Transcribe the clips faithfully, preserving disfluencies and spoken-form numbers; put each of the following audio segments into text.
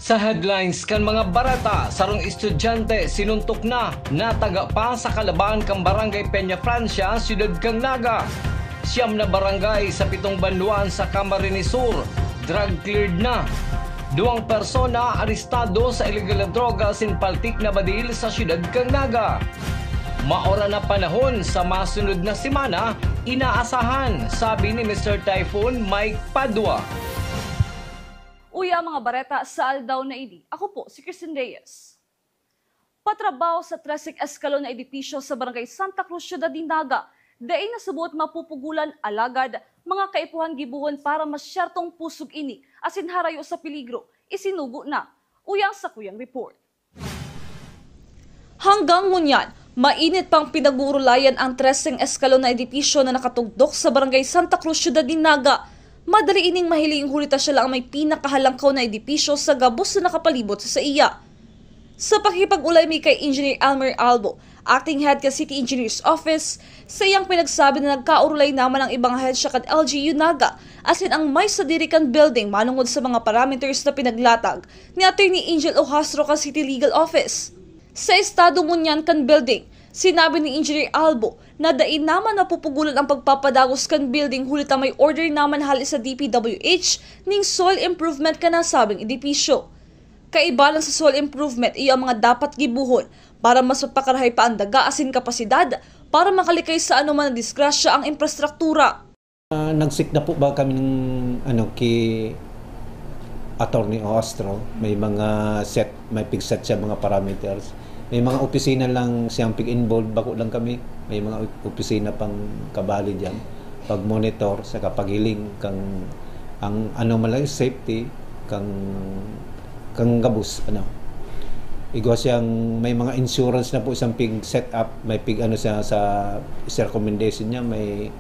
Sa headlines kan mga bareta, sarong estudyante sinuntok na, nataga pa sa kalabahan kan Barangay Peña Francia, siyudad kan Naga. Siyam na barangay sa pitong banwaan sa Camarines Sur, drug cleared na. Duwang persona arestado sa illegal na droga asin paltik na badil sa siyudad kan Naga. Maoran na panahon sa masunod na semana, inaasahan, sabi ni Mister Typhoon Mike Padua. Uya ang mga bareta sa aldaw na ini. Ako po si Christine Reyes. Patrabaho sa treseng eskalon na edipisyo sa Barangay Santa Cruz, Siyudad nin Naga, dai na subot mapupugolan, alagad mga kaipuhan gibohon para masyertong pusog ini asin harayo sa peligro, isinugo na. Uya ang sakuyang report. Hanggang ngunyan, mainit pang pinag-uurulayan ang treseng eskalon na edipisyo na nakatugdok sa Barangay Santa Cruz, Siyudad nin Naga. Madali ining mahiling huli ta siya lang ang may pinakahalangkaw na edipisyo sa gabos na nakapalibot sa saiya. Sa pakikipag-ulay mi kay Engineer Elmer Albo, Acting Head kan City Engineer's Office, saiyang pinagsabi na nagkaurulay naman ang ibang ahensya kan L G U Naga asin ang may sadiri kan building manongod sa mga parameters na pinaglatag ni Attorney Angel Ohastro kan City Legal Office. Sa estado ngunyan kan building, sinabi ni Engineer Albo na dai naman mapupugolan ang pagpapadagos kan building huli ta may order naman hale sa D P W H ning soil improvement kan nasabing edipisyo. Kaiba lang sa soil improvement, iyo ang mga dapat gibohon para mas mapakarahay pa ang daga asin kapasidad para makalikay sa anoman na disgrasya ang infrastruktura. Ah, nag-seek na po ba kami ng, ano, ki Attorney Ostro? May mga set, may fixed set siya mga parameters. May mga opisina lang siyang pig-involved, bako lang kami. May mga op-, opisina pang kabali diyan. Pag-monitor, sa kapaghiling kang, ang ano man lang, safety, kang, kang gabos, ano. Igwa siyang may mga insurance na po siyang pig-set up, may pig-ano siya sa, sa recommendation niya, may,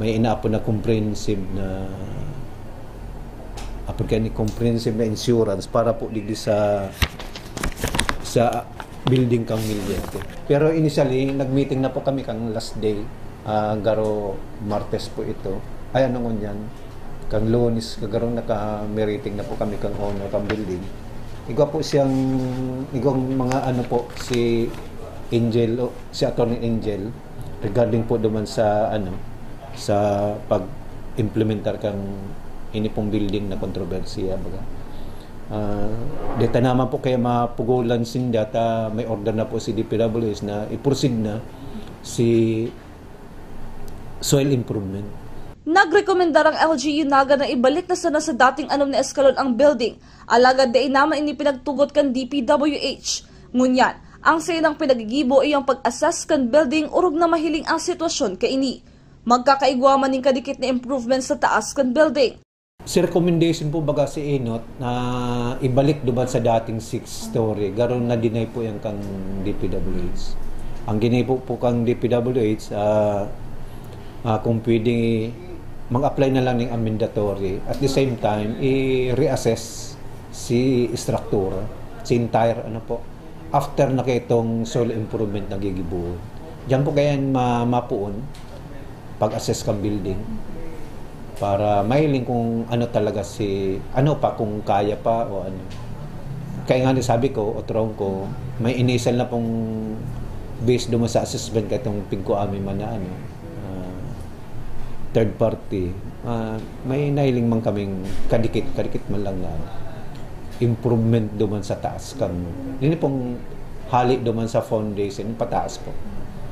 may inaapod na comprehensive na, apod kaya ni comprehensive na insurance para po digdi sa, sa building kang Milyente. Pero initially, nag-meeting na po kami kang last day, ah, garo Martes po ito. Ay, ano ngunyan? Kang Lunes, kagaro naka-meeting na po kami kang owner kang building. Igwa po siyang, igwang mga ano po, si Angel, o, si Attorney Angel, regarding po duman sa, ano, sa pag-implementar kang ini pong building na kontrobersiya, baga. Ah, deta naman po kaya mapugolan sinda ta may order na po si D P W H na i-proceed na si soil improvement. Nagrekomendar ang L G U Naga na ibalik na sana sa dating anom na eskalon ang building, alagad dai naman ini pinagtugot kan D P W H. Ngunyan, ang saindang pinagigibo iyo ang pag-assess kan building orog na mahiling ang sitwasyon kaini. Magkakaigwa man nin kadikit na improvement sa taas kan building. Si recommendation po baga si Enot na ibalik duman sa dating six story. Garo na-deny po yan kang D P W H. Ang ginibo po kang D P W H, ah, ah, kung pwede, mag-apply na lang ng amendatory. At the same time, i-reassess si structure, si entire, ano po, after na kaitong soil improvement na gigibohon. Diyan po kaya ma-, mapuon, pag-assess kang building, para mahiling kung ano talaga si, ano pa, kung kaya pa o ano. Kaya nga ni sabi ko, otrong ko, may initial na pong based duman sa assessment katong pigkuami man na ano, ah, third party, ah, may nahiling man kaming kadikit, kadikit man lang na ano, improvement duman sa taas kan, ini pong hali duman sa foundation, pataas po.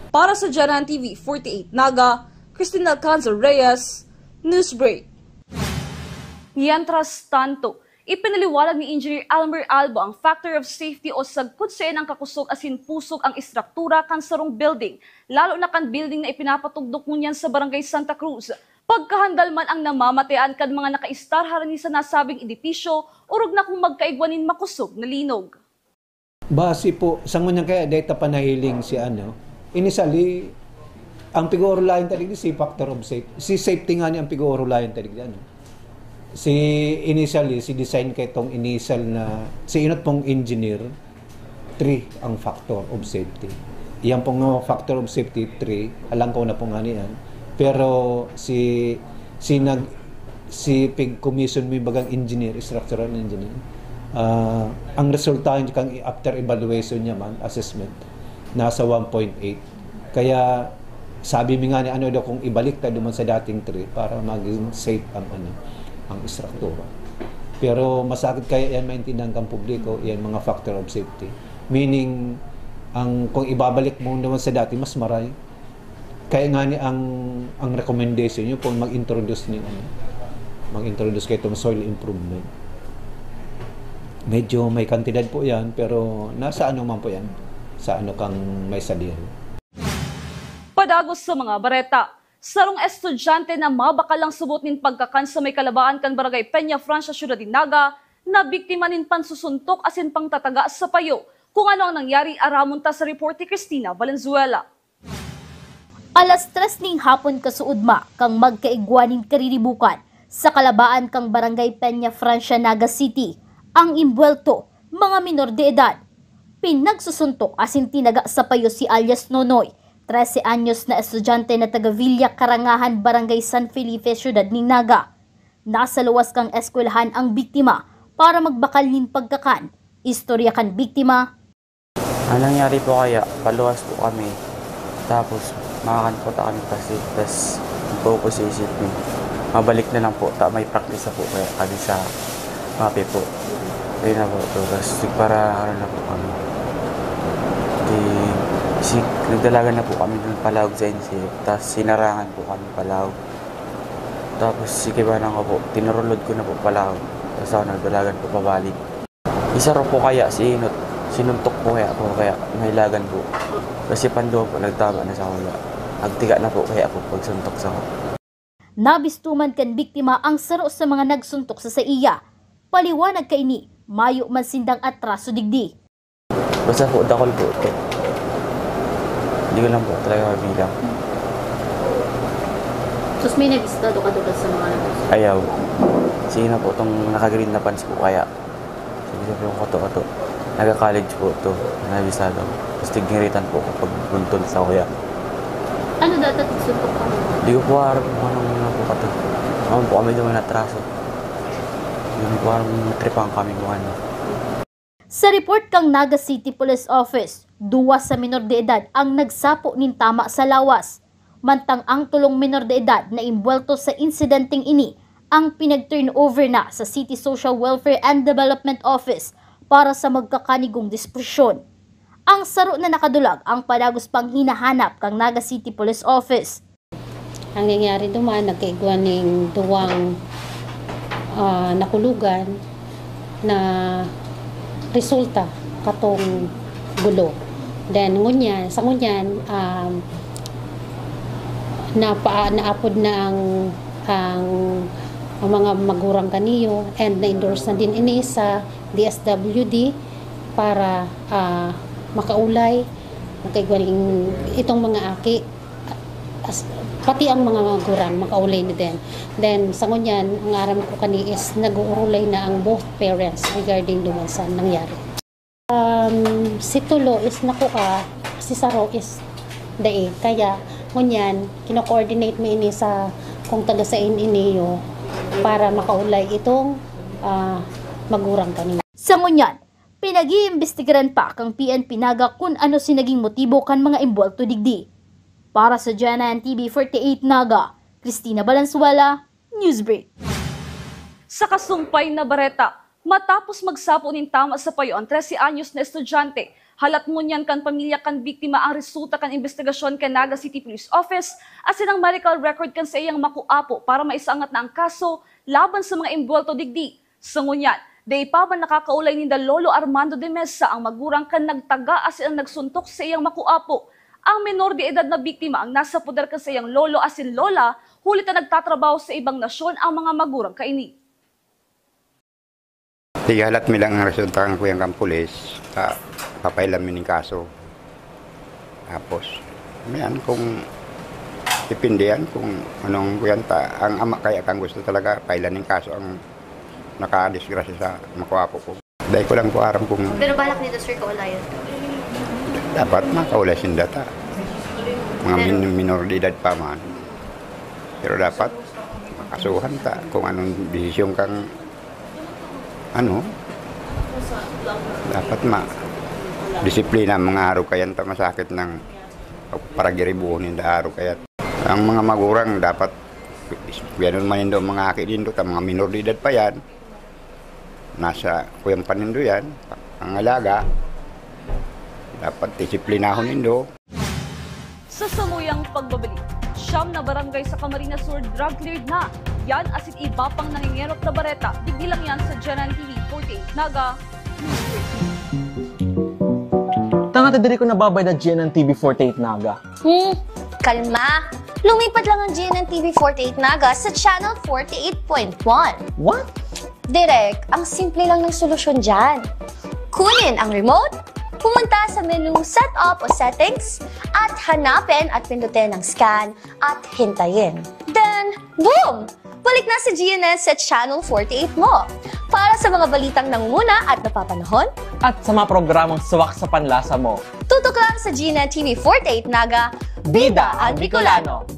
Para sa Janan T V forty-eight Naga, Christine Alcanzar Reyes, Newsbreak. Mientras tanto, ipinaliwanag ni Engineer Elmer Albo ang factor of safety o sagkod saen ang kakosog asin pusog ang estruktura kan sarong building, lalo na kan building na ipinapatugdok ngunyan sa Barangay Santa Cruz. Pagkahandal man ang namamatean kan mga nakaistar harani sa nasabing edipisyo, orog na kung magkaigwa nin makosog na linog. Base po, sa ngunyan kaya data pa nahiling si ano, initially, ang pag-uurulayan ta digdi si factor of safety. Si safety nga ni ang pag-uurulayan ta digdi, ano. Si initially, si design kay tong initial na, si inot pong engineer, three ang factor of safety. Iyan pong, uh, factor of safety, three, alam ko na po nga niyan. Pero si, si nag-, Si pig-commission mi bagang engineer, structural engineer. Ah, ang resulta niya kang i-, after evaluation niya man, assessment, nasa one point eight. Kaya sabi mi nga ni ano daw kung ibalik ta duman sa dating three para maging safe ang ano, ang istruktura. Pero masakit kaya yan maintindihan kang publiko, yan mga factor of safety. Meaning, ang, kung ibabalik mo naman sa dati, mas maray. Kaya nga ni ang, ang recommendation nyo po, mag-introduce ni, ano, mag-introduce kayo itong soil improvement. Medyo may kantidad po yan, pero nasa ano man po yan, sa ano kang may sadiri. Padagos sa mga bareta, sarong estudyante na mabakal ang subot nin pagkakan sa may kalabaan kan Barangay Peña Francia, Siyudad nin Naga, na biktima nin pansusuntok asin pangtataga sa payo. Kung ano ang nangyari, aramon ta sa report ni Christina Valenzuela. Alas tres ning hapon kasuodma kan magkaigwa nin kariribukan sa kalabaan kan Barangay Peña Francia, Naga City, ang imbuwelto, mga minor de edad. Pinagsusuntok asin tinaga sa payo si alias Nonoy, trese anyos na estudyante na taga Villa Karangahan, Barangay San Felipe, Siyudad nin Naga. Nasa luwas kan eskwelahan ang biktima para magbakal nin pagkakan. Istorya kan biktima, Ang nangyari po kaya, paluwas po kami. Tapos, makakan po ta kami kasi, tas nagpo po sa isip mi, mabalik na lang po ta, may practice na po kaya kami sa MAPEH po. Ayun na po, to. Tas nagpara-, ano na po kami. Di, si, nagdalagan na po kami dun palaog sa N C F, tas sinarangan po kami palaog. Tapos si kibanan ko po, tinurulod ko na po palaog. Tas ako nagdalagan po pabalik. Isaro po kaya si Inot, sinuntok po kaya ako, kaya nahilagan po. Kasi panduwa po, nagtama na sa kuya. Nagtiga na po kaya ako pagsuntok sa ko. Nabistuman kan biktima ang saro sa mga nagsuntok sa saiya. Paliwanag kaini, mayo man sindang atraso digdi. Basta po, dakul po ito. Hindi ko lang po talaga mabilang. Tapos may nabistado ka doon sa mga nabistado? Ayaw. Sige na po itong naka-green na pants po kaya. Sige, sabi ko, kato-kato. Naga-college po ito. Nabisado. Tapos tigiritan po ako pag buntol sa kuya. Ano dapat suntok ka mo? Di ko po aram kung anong yun po kato. Naman po kami naman atraso. Di ko po aram kung tripan kami kung ano. Sa report kan Naga City Police Office, duwa sa minor de edad ang nagsapo nin tama sa lawas. Mantang ang tolong minor de edad na imbuwelto sa insidenteng ini ang pinag-turnover na sa City Social Welfare and Development Office para sa magkakanigong diskusyon. Ang saro na nakadulag ang padagos pang hinahanap kan Naga City Police Office. Ang nangyari duman, nagkaigwa ning duwang, ah, nakulugan na resulta katong gulo. Then, ngunyan, sa ngunyan, um, napa-, naapod na ang, ang, ang mga magurang kaniyo and na-endorse na din ini sa D S W D para, ah, makaulay, makaigwa ning itong mga aki. As, pati ang mga magurang makaulay na din. Then, sa ngunyan, ang aram ko kani is nag-uurulay na ang both parents regarding duman sa nangyari. Um, si Tulo is nakua, si Saro is dai. Kaya, ngunyan, kino-coordinate mi ini sa kung taga sain iniyo para makaulay itong, ah, magurang kani. Sa ngunyan, pinag-iimbestigaran pa kan P N P Naga kun ano si naging motibo kan mga imbuwelto digdi. Para sa G N N T V forty-eight Naga, Christina Valenzuela, Newsbreak. Sa kasumpay na bareta, matapos magsapo nin tama sa payo ang trese anyos na estudyante, halat ngunyan kan pamilya kan biktima ang resulta kan imbestigasyon kan Naga City Police Office asin ang medical record kan saiyang makuapo para maisaangat na ang kaso laban sa mga imbuwelto digdi. Sa ngunyan, dai pa man nakakaulay ninda Lolo Armando de Mesa ang magurang kan nagtaga asin ang nagsuntok sa iyang makuapo. Ang menor de edad na biktima ang nasa poder kan saiyang lolo asin lola, huli ta nagtatrabaho sa ibang nasyon ang mga magurang kaini. Sige, halat mi lang ang resulta kan kuyang kan pulis, ta papailan mi ning kaso. Tapos, yan, kung depende yan kung anong kuyan ta, ang ama kaya kan gusto talaga, pailan ning kaso ang nakadisgrasya sa makuapo ko. Dai ko lang po aram kung Pero balak nito, sir, kaulayan? Dapat makaulay sinda ta. Mga Pero min-, minor de edad pa man. Pero dapat Kasuhan ta kung anong desisyon kang, ano, dapat ma-, disiplina ang mga arog kayan ta masakit ng paragiribuhon ninda arog kayat. Ang mga magurang dapat, kuyanon man nindo ang mga aki nindo, ta mga minor de edad pa yan, nasa kuyan pa nindo yan, ang alaga, dapat disiplinahon nindo. Sa saluyang pagbabalik, siyam na barangay sa Camarines Sur drug cleared na. Yan asin iba pang nangengenot na bareta, digdi lang yan sa G N N T V forty-eight Naga. Tanga ta diri ko nababay na G N N T V forty-eight Naga. Hmm, kalma. Lumipat lang ang G N N T V forty-eight Naga sa Channel forty-eight point one. What? Direk, ang simple lang ng solusyon dyan. Kunin ang remote, pumunta sa menu Setup o Settings, at hanapin at pindutin ang Scan at hintayin. Then, boom! Balik na si G N S sa Channel forty-eight mo. Para sa mga balitang nangunguna at napapanahon, at sa mga programang swak sa panlasa mo, tutok lang sa G N N T V forty-eight Naga, Bida ang Bicolano!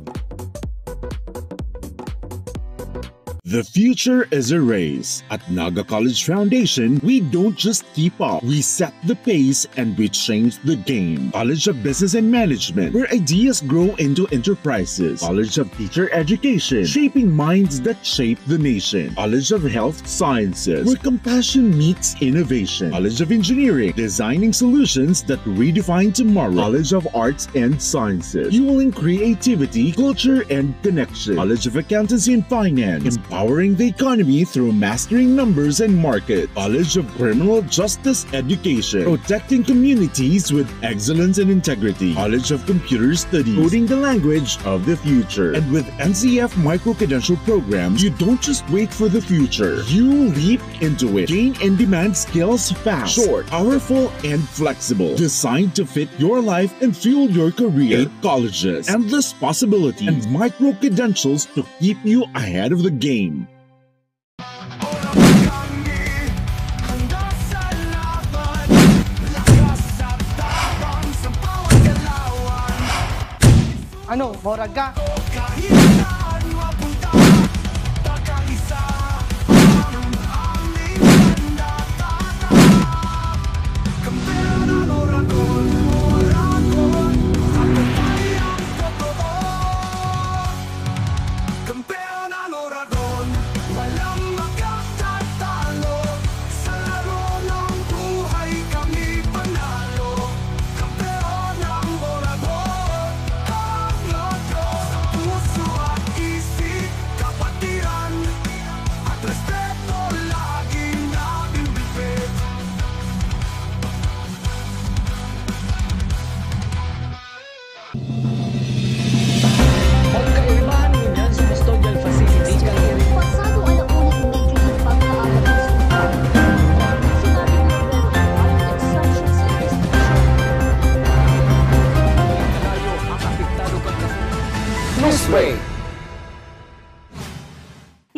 The future is a race. At Naga College Foundation, we don't just keep up. We set the pace and we change the game. College of Business and Management, where ideas grow into enterprises. College of Teacher Education, shaping minds that shape the nation. College of Health Sciences, where compassion meets innovation. College of Engineering, designing solutions that redefine tomorrow. College of Arts and Sciences, fueling creativity, culture, and connection. College of Accountancy and Finance, empowering the economy through mastering numbers and market. College of Criminal Justice Education, protecting communities with excellence and integrity. College of Computer Studies, coding the language of the future. And with N C F micro-credential programs, you don't just wait for the future. You leap into it. Gain in-demand skills fast, short, powerful, and flexible. Designed to fit your life and fuel your career. Eight colleges, endless possibilities, and micro-credentials to keep you ahead of the game. Ano, morag ka?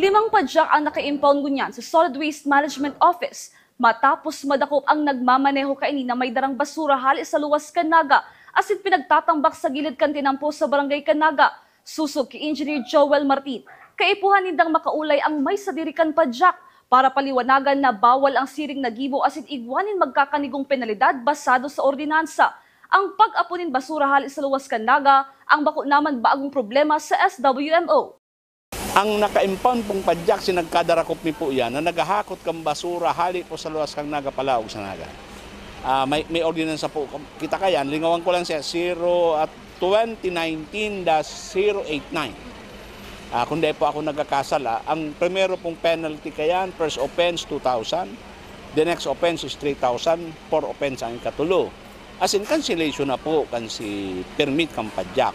Limang padyak ang naka-impound ngunyan sa Solid Waste Management Office matapos madakop ang nagmamaneho kaini na may darang basura hale sa luwas kan Naga asin pinagtatambak sa gilid kan tinampo sa barangay kan Naga. Sosog ki Engineer Joel Martin, kaipuhan nindang makaulay ang may sadiri kan padyak para paliwanagan na bawal ang siring na gibo asin igwa nin magkakanigong penalidad basado sa ordinansa. Ang pag-apo nin basura hale sa luwas kan Naga ang bako naman bagong problema sa S W M O. Ang naka-impound pong padyak, si nagkadarakop mi po yan, na naghahakot kan basura hale po sa luwas kan Naga palaog sa Naga. Ah, may, may ordinansa po kita kayan, lingawan ko lang siya, zero at twenty nineteen dash zero eight nine. Ah, kung di po ako nagkakasala, ang primero pong penalty kayan, first offense, two thousand, the next offense is three thousand, four offense ang ikatulo. As in, cancellation na po kan si permit kan padyak.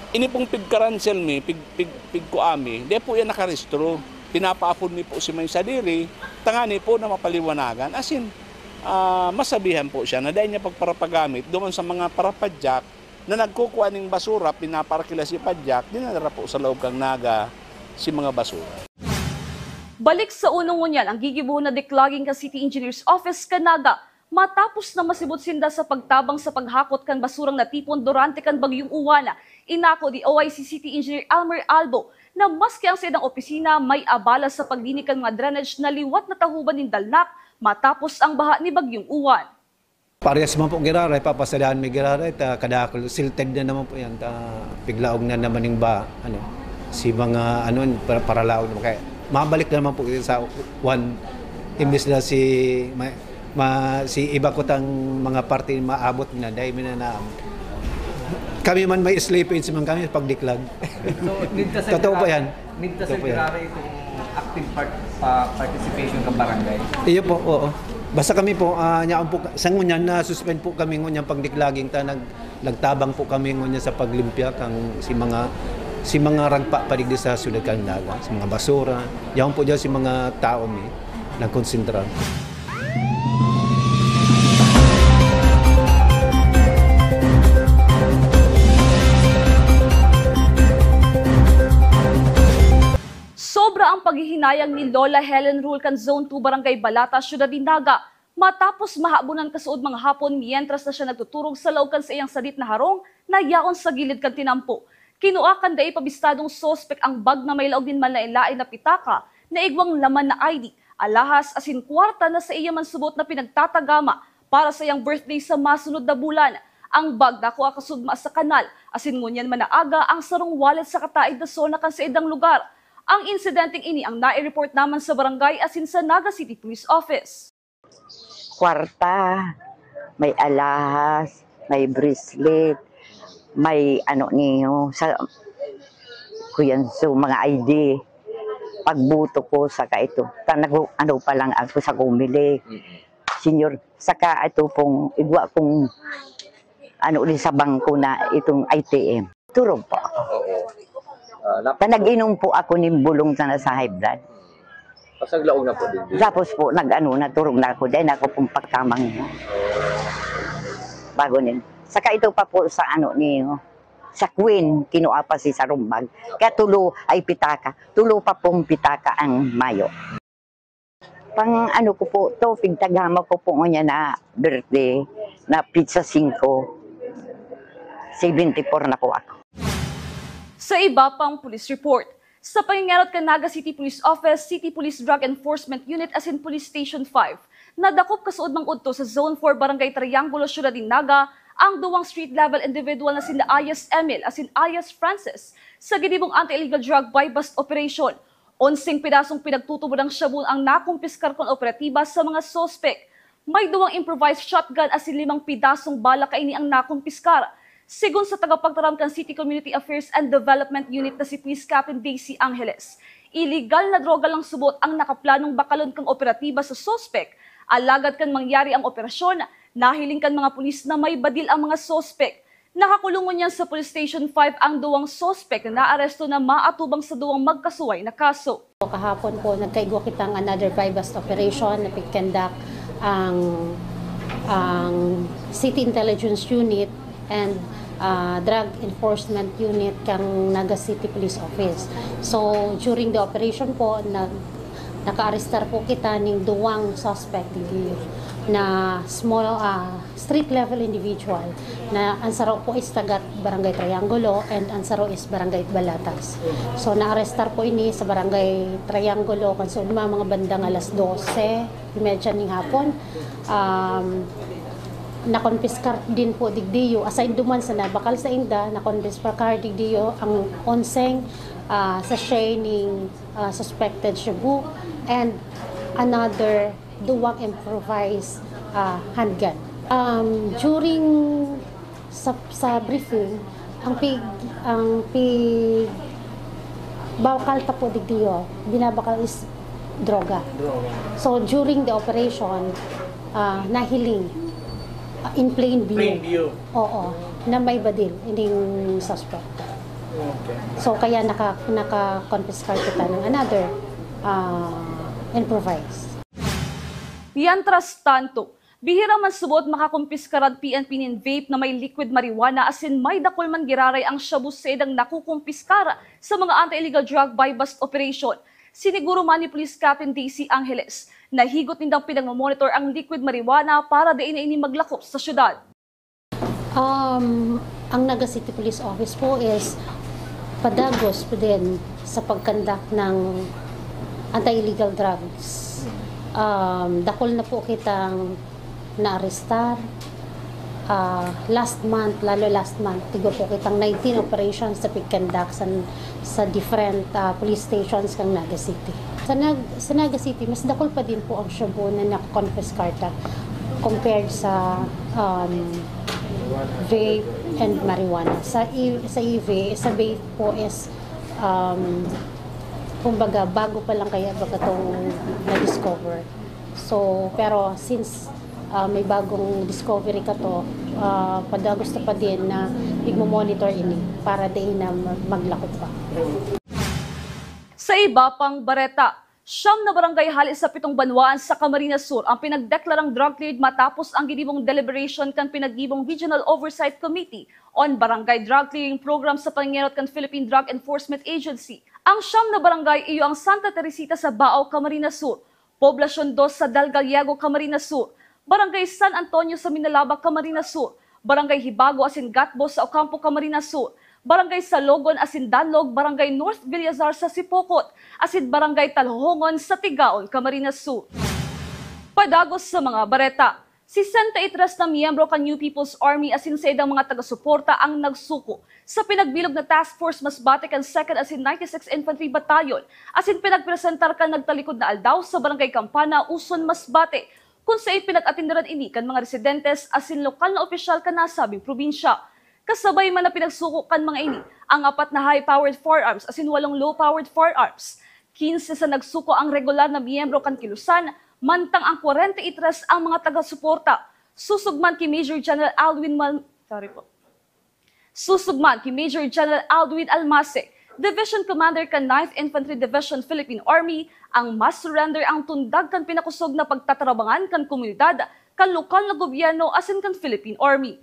Ini pong pigkaransel mi, pig, pig, pigkua mi, di po yan nakarehistro. Pinapaapod mi po si may sadiri, tangani po na mapaliwanagan. As in, ah, masabihan po siya na dahil niya pagparapagamit doon sa mga parapadyak na nagkukua ning basura, pinaparkila si padyak, dinadara po sa loob kang Naga si mga basura. Balik sa unong ngunyan ang gigibohon na declogging kan City Engineer's Office kan Naga. Matapos na masibot sinda sa pagtabang sa paghakot kan basurang natipon durante kan Bagyong Uwan, Inako ni O I C City Engineer Elmer Albo na maski ang saindang opisina may abala sa paglinig kan mga drainage na liwat natahuban nin dalnak matapos ang baha ni Bagyong Uwan. Parehas man po giraray, papasadahan may giraray, ta kadakul, silted na naman po yan, ta piglaog na naman yung ba, ano, si mga, ano, para, paralaog naman. Kaya mabalik na naman po sa one, imbis na si, ma, ma, si iba ko tang mga parte maabot na, dahil may na, na, kami man may slippage man kami, pagdiklag. So, need ka sa Totoo po giraray, yan. Need ka sa Totoo po yan. Giraray itong active part, pa, participation ng barangay? Iyo po, oo. Basta kami po, ah, nyaon po, sa ngunyan, na-suspend po kami ngunyan pagdiklaging ta, nag, nagtabang po kami ngunyan sa paglimpya kang si mga, si mga ragpa padigdi sa syudad kan Naga, sa mga basura. Yaon po dyan si mga tao mi, nagkonsentra. Sobra ang paghihinayang ni Lola Helen Rule kan Zone two Barangay Balata, Syudad nin Naga, matapos mahabonan kasuod mga hapon mientras na siya nagtuturog sa laog kan saiyang sadit na harong na yaon sa gilid kan tinampo. Kinua kan dai pa bistadong suspek ang bag na may laog nin manlaen-laen na pitaka na igwang laman na I D, alahas asin kwarta na saiya man subot na pinagtatagama para sa iyang birthday sa masunod na bulan. Ang bag nakua kasugma sa kanal, asin ngunyan man na aga ang sarong wallet sa kataed na zona kan saindang lugar. Ang insidenteng ini ang nai-report naman sa barangay asin sa Naga City Police Office. Kwarta, may alahas, may bracelet, may ano niyo, sa, kuyan, so, mga I D. Pagbuto ko, saka ito. Ta-, nag-, ano pa lang ako sa Comelec. Mm-mm. Senyor, saka ito pong, igwa kong, ano, ulit sa bangko na itong I T M. Turog po ako. Oo. Ah, nap- Ta nag-inom po ako nin bulong na sa high blood. Tapos naglaog na po din. Tapos po, nag-ano, naturog na ako. Dahil ako pong pagkamang niya. Bago nin. Saka ito pa po sa ano niyo, sa Queen, kinua pa si Sarumbag. Kaya tulo ay pitaka. Tulo pa pong pitaka ang mayo. Pang ano ko po to, pigtagama ko po ngunyan na birthday, na pizza singko, seventy-four na po ako. Sa iba pang police report, sa pangingenot kan Naga City Police Office, City Police Drug Enforcement Unit asin Police Station five, nadakop kasuodmang udto sa Zone four, Barangay Triangulo, Syudad nin Naga, ang duwang street-level individual na sina alias Emil asin alias Francis sa ginibong anti-illegal drug buy-bust operation. Onseng pidasong pinagtutubod ang shabu ang nakumpiskar kan operatiba sa mga suspek. May duwang improvised shotgun asin limang pidasong bala kaini ang nakumpiskar. Segun sa tagapagtaram kan City Community Affairs and Development Unit na si Police Captain Daisy Angeles, iligal na droga lang subot ang nakaplanong bakalon kan operatiba sa suspek. Alagad kan mangyari ang operasyon, nahiling kan mga pulis na may badil ang mga suspek. Nakakulong ngunyan sa Police Station five ang duwang suspek na naaresto na maatubang sa duwang magkasuway na kaso. Kahapon po, nagkaigwa kitang another buy-bust operation na pig-conduct ang, ang City Intelligence Unit and, ah, Drug Enforcement Unit kang Naga City Police Office. So, during the operation po, nag-, nakaarestar po kita ning duwang suspect digdi na small, ah, street level individual na ang saro po is taga Barangay Triangulo and ang saro is Barangay Balatas. So, naarestar po ini sa Barangay Triangulo kan sugma mga bandang alas dose y medya ning hapon. Um, nakonpiskar din po digdiyo, aside duman sa nabakal sa inda, nakonpiskar digdiyo ang onseng, ah, sachet ning, ah, suspected shabu and another duwang improvised, ah, handgun. Um, during sa, sa briefing, ang pig, ang pig, bakal ta po digdiyo, binabakal is droga. Droga. So, during the operation, ah, nahiling, ah, in plain view. Plain view. Oo, na may badil ining suspect. Okay. So, kaya naka-, naka-confiscate kita ng another, ah, improvised. Mientras tanto, bihira man subot makakumpiskar an P N P nin vape na may liquid marijuana asin may dakul man giraray ang shabu sa saindang nakukumpiskar sa mga anti-illegal drug buy-bust operation. Siniguro man ni Police Captain Daisy Angeles na higot nindang pinagmamonitor ang liquid marijuana para dai na ini maglakop sa syudad. Um, Ang Naga City Police Office po is padagos po din sa pag-conduct ng anti-illegal drugs. Um, dakul na po kitang naarestar. Ah, last month, lalo last month, tigwa po kitang nineteen operations na pag-conduct sa, sa different, ah, police stations ng Naga City. Sa, Nag- sa Naga City, mas dakul pa din po ang shabu na nakakonfiskata compared sa, um, vape and marijuana. Sa, e- sa e-vape, sa vape po is, um, kumbaga, bago pa lang kaya baga itong na-discover. So, pero since, ah, may bagong discovery kato, ah, padagos na pa din na igmo-monitor ini para dai na ma- maglakop pa. Sa iba pang bareta, siyam na barangay hale sa pitong banwaan sa Camarines Sur ang pinagdeklarang drug cleared matapos ang ginibong deliberation kan pinaggibong Regional Oversight Committee on Barangay Drug Clearing Program sa pangenot kan Philippine Drug Enforcement Agency. Ang siyam na barangay iyo ang Santa Teresita sa Baao, Camarines Sur, Poblacion dos sa Dal Gallego, Camarines Sur, Barangay San Antonio sa Minalaba, Camarines Sur, Barangay Hibago asin Gatbo sa Ocampo, Camarines Sur, Barangay Salogon asin Danlog, Barangay North Villazar sa Sipocot, asin Barangay Talhohongon sa Tigaon, Camarines Sur. Padagos sa mga bareta, sesenta y tres na miyembro kan New People's Army asin saindang mga taga-suporta ang nagsuko sa pinagbilog na Task Force Masbate kan Second asin ninety-six Infantry Battalion asin pinagpresentar kan nagtalikod na aldaw sa Barangay Campana, Uson, Masbate, kun saen pinag-atenderan ini kan mga residentes asin lokal na opisyal kan nasabing probinsya. Kasabay man na pinagsuko kan mga ini ang apat na high-powered firearms asin walong low-powered firearms. Quince sa nagsuko ang regular na miyembro kan kilusan, mantang ang kwarenta y tres ang mga taga-suporta. Susog man ki Major General Alwin Mal-, sorry po. Susog man ki Major General Alwin Almase, Division Commander kan Ninth Infantry Division, Philippine Army, ang mass surrender ang tundag kan pinakosog na pagtatabangan kan komunidad, kan lokal na gobyerno asin kan Philippine Army.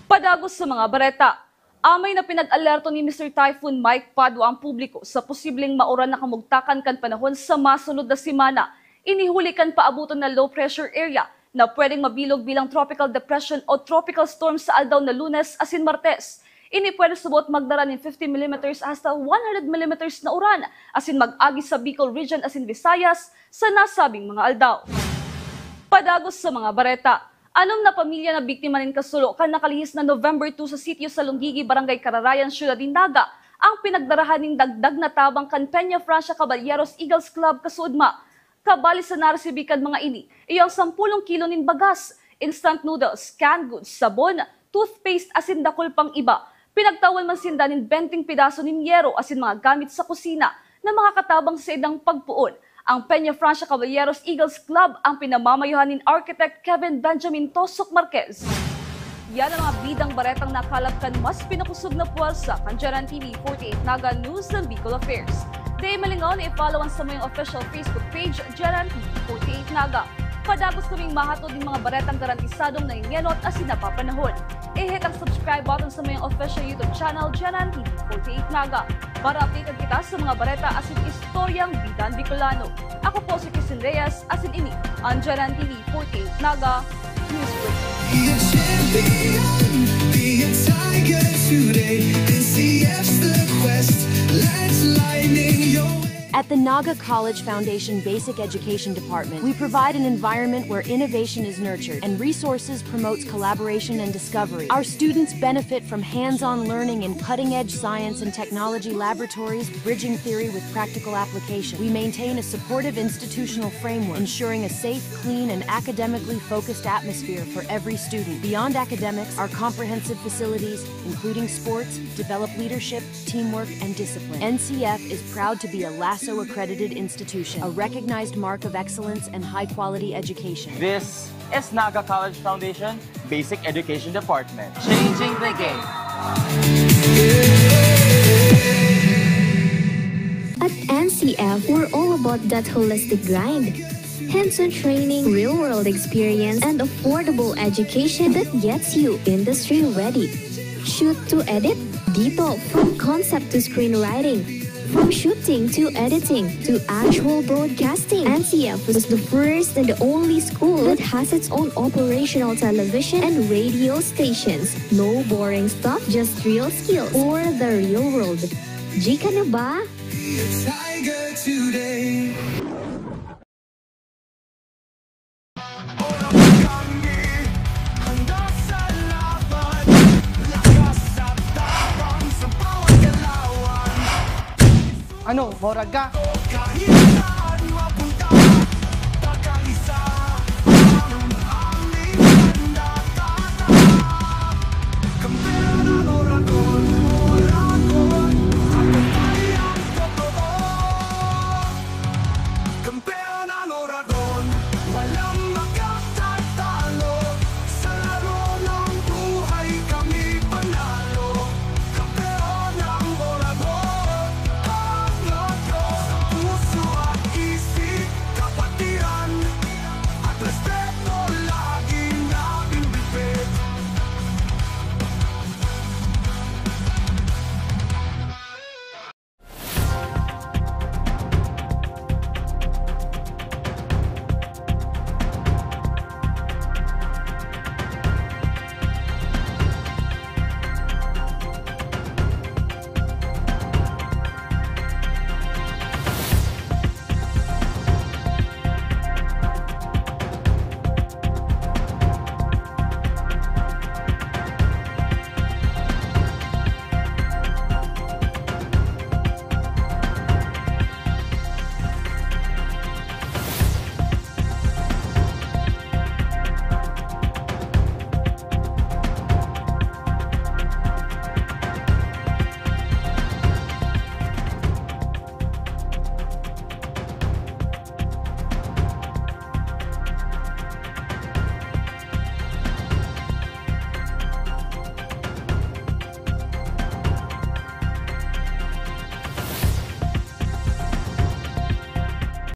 Padagos sa mga bareta, amay na pinag-alerto ni Mister Typhoon Mike Padua ang publiko sa posibleng mauran na kamugtakan kan panahon sa masunod na semana, ini huli kan paaboton na low pressure area na pwedeng mabilog bilang tropical depression o tropical storm sa aldaw na Lunes asin Martes. Ini pwede subot magdara nin fifty millimeters hasta one hundred millimeters na uran asin mag-agi sa Bicol Region asin Visayas sa nasabing mga aldaw. Padagos sa mga bareta, anom na pamilya na biktima nin kasulo kan nakalihis na November two sa sitio sa Lunggigi, Barangay Kararayan, Syudad nin Naga, ang pinagdarahan nin dagdag na tabang kan Peña Francia Caballeros Eagles Club kasuodma. Kabali sa naresibi kan mga ini, iyo ang sampulong kilo nin bagas, instant noodles, canned goods, sabon, toothpaste asin dakul pang iba. Pinagtawan man sinda nin benteng pedaso nin yero asin mga gamit sa kusina na makakatabang sa saindang pagpoon. Ang Peña Francia Caballeros Eagles Club ang pinamamayuhan nin Architect Kevin Benjamin Tosok Marquez. Yan ang mga bidang baretang nakalap kan mas pinakosog na puwersa kan G R N T V forty-eight Naga News and Bicol Affairs. Dai malingaw na i-follow an samuyang official Facebook page, G R N T V forty-eight Naga. Padagos kaming mahatod nin mga baretang garantisadong nangengenot asin napapanahon. I-hit ang subscribe button samuyang official YouTube channel, G R N T V forty-eight Naga, para updated kita sa mga bareta asin istoryang bidang Bicolano. Ako po si Christine Reyes, asin ini an G R N T V forty-eight Naga News Briefing. Be a champion, be a tiger today. N C F's the quest, let's lightning your way. At the Naga College Foundation Basic Education Department, we provide an environment where innovation is nurtured and resources promotes collaboration and discovery. Our students benefit from hands-on learning in cutting-edge science and technology laboratories, bridging theory with practical application. We maintain a supportive institutional framework, ensuring a safe, clean, and academically focused atmosphere for every student. Beyond academics, our comprehensive facilities, including sports, develop leadership, teamwork, and discipline. N C F is proud to be a LASO accredited institution, a recognized mark of excellence and high-quality education. This is Naga College Foundation Basic Education Department. Changing the game. At N C F, we're all about that holistic grind. Hands-on training, real-world experience, and affordable education that gets you industry-ready. Shoot to edit? Dito, from concept to screenwriting, From shooting to editing to actual broadcasting, N C F was the first and the only school that has its own operational television and radio stations. No boring stuff, just real skills for the real world. G ka na ba? Tiger today. Ano, morag ka?